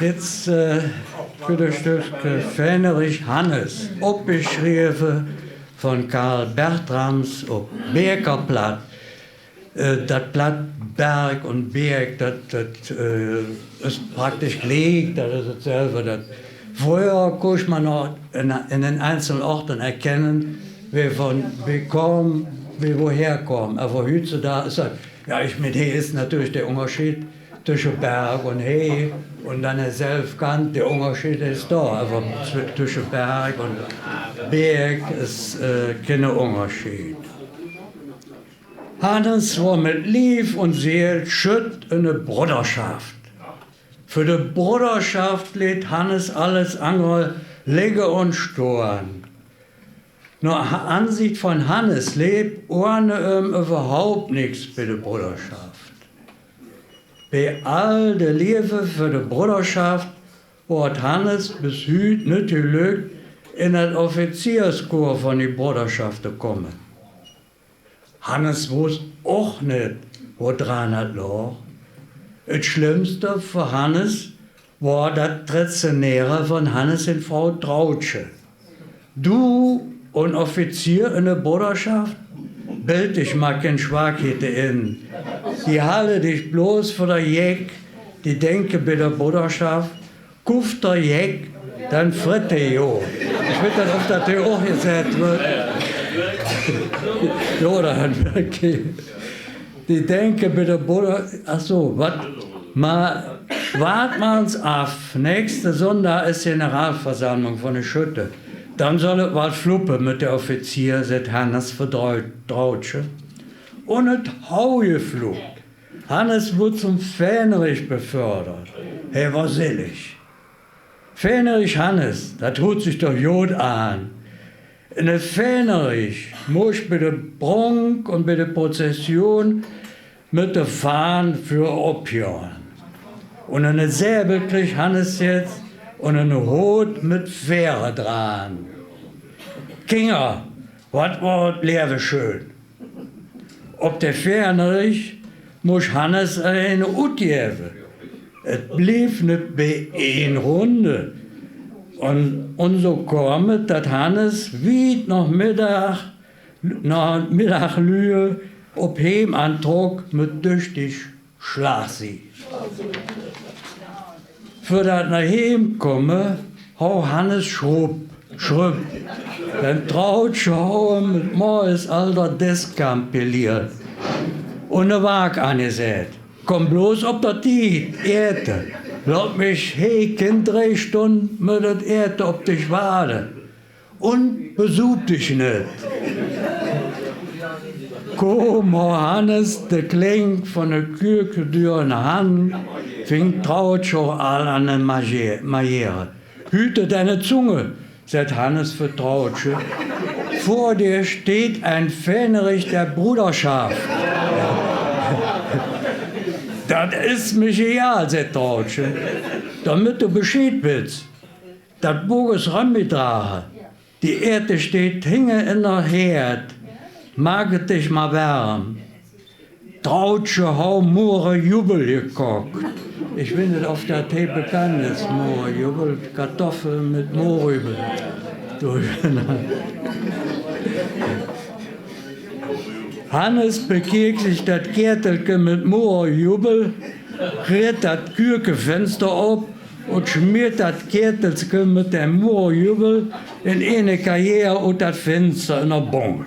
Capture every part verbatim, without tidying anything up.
Jetzt, äh, veur e Stökske Fähnerich Hannes, opgeschreve van Karl Bertrams op Beker Platt. Äh, dat Platt, Berg un Beek, dat, dat, äh, is praktisch gliek, dat is 't zelve. Dat, fröher kós man noch in, in den einzelne Orte erkenne, wä von, wä kom, wä woher kom. Ävver hützedaag is dat, jo, ich mein, he is natürlich der Ungerschied tösche Berg un Hee un dann de Selfkant, der Ungerschied is do, ävver tw-, tösche Berg un Beek is, äh, kene Ungerschied. Hannes wor met Liev un Seel Schütt in de Brudderschaft. För de Brudderschaft leet Hannes alles angere legge un stohn. Noh Ha-, Ansicht von Hannes leep ohne em üvverhaup nix bei de Brudderschaft. Bei all de Leeve för de Brudderschaft wor 't Hannes bes hüüt nit gelöck, in dat Offizierskorps von de Brudderschaft to kumme. Hannes woss och nit, wodran dat log. 't Schlemmste för Hannes wor dat Rätsonere von Hannes sien Frau Trautje. Du, en Offizier in de Brudderschaft? Beld dich mal kän Schwakheite in. Die halle dich bloß för der Jeck, die denke bei de Brudderschaft, kuff der Jeck, dann fritt de jo. Ich weet nit, of dat hee och gesät wor. Jo, dann, okay. Die denke bei de Brudder-, ach so, wat? Ma, wart mer ens af. Nächste Sünndag is Generalversammlung von de Schütte. Dann soll 't wall fluppe met de Offizier, sät Hannes för Trau-, Trautje. Un 't hau geflupp. Hannes wurd zom Fähnerich befördert. He wor sillig. Fähnerich Hannes, dat hürt sich doch god aan. En de Fähnerich muss bei de Prunk un bei de Prozession met de Fahn vörop gahn. Un ene Säbel kreeg Hannes jetz un ene Hot met Fähre dran. Kinger, wat wor 't Leve schön. Op de Fähnerich muss Hannes er ene utgevve. 't Bleef nit bei een Runde. Un, un so kom 't, dat Hannes wiet noh Middag, noh Middaglüe op heem antrock met düchtig Schlagsieg. Vör dat noh heem kumme, hau Hannes Schrupp, Schrüpp. Denn Trautje hau em mit morjes al dat Desk kampeliert un de Waak angesät. Kumm bloß op der Tied, ete. Lot mich hee kän dree Stund mit dat Ete op dich wade. Un besuup dich nit. Kumm, hau Hannes de Kleng von de Kürkedür in de Hand, fing Trautje al an en maje-, majeere. Hüte deine Zunge, sät Hannes för Trautje. Vor dir steht ein Fähnerich der Bruderschaft. Dat is mich egal, sät Trautje. Domet du Bescheed witz. Dat Bock is römgedrage. Die Ete steiht hinge in der Heerd. Maak et dich mer werm. Trautje hau Mohrejubbel gekockt. Ich weet nit, of dat hee bekannt is, Mohrejubbel, Kartoffel mit Mohrrübe. Du, Hannes bekieek sich dat Keetelke mit Mohrejubbel, ritt dat Kürkefenster op un schmiet dat Keetelke mit dem Mohrejubbel in ene Karrier ut dat Fenster in der Bong.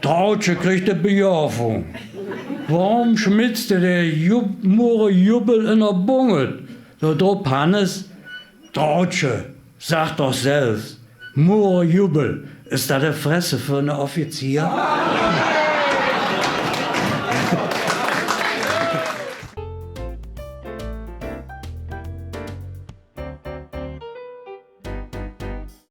Trautje kriggt de Bejoavung. Woröm schmitts de de Jub-, Mohrejubbel in der Bong? Dodrop Hannes: Trautje, sag doch selvs, Mohrejubbel, is dat de Fresse för ene Offizier?